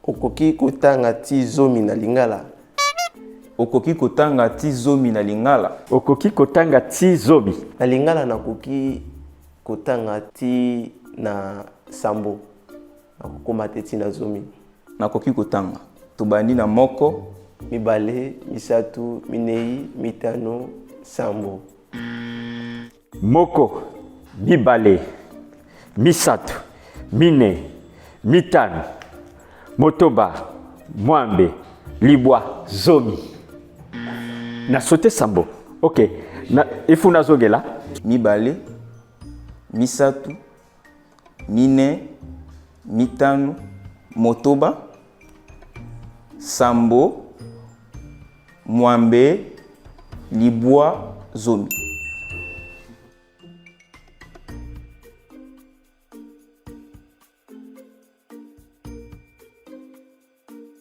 Okoki kotanga ti zomi na lingala? Okoki kotanga ti zomi na lingala? Okoki kotanga ti zomi? Na lingala nakoki kotanga ti na sambo, nakokoma te ti na zomi. Nakoki kotanga. Tobandi na moko. Mibale, misato, minei, mitano, sambo. Moko, mibale, misato, mine, mitano, motoba, mwambe, libwa, zomi. Na sote sambo. Ok. Na, ifu nazongela. Mibale, misato, mine, mitano, motoba, sambo, mwambe, libwa, zomi.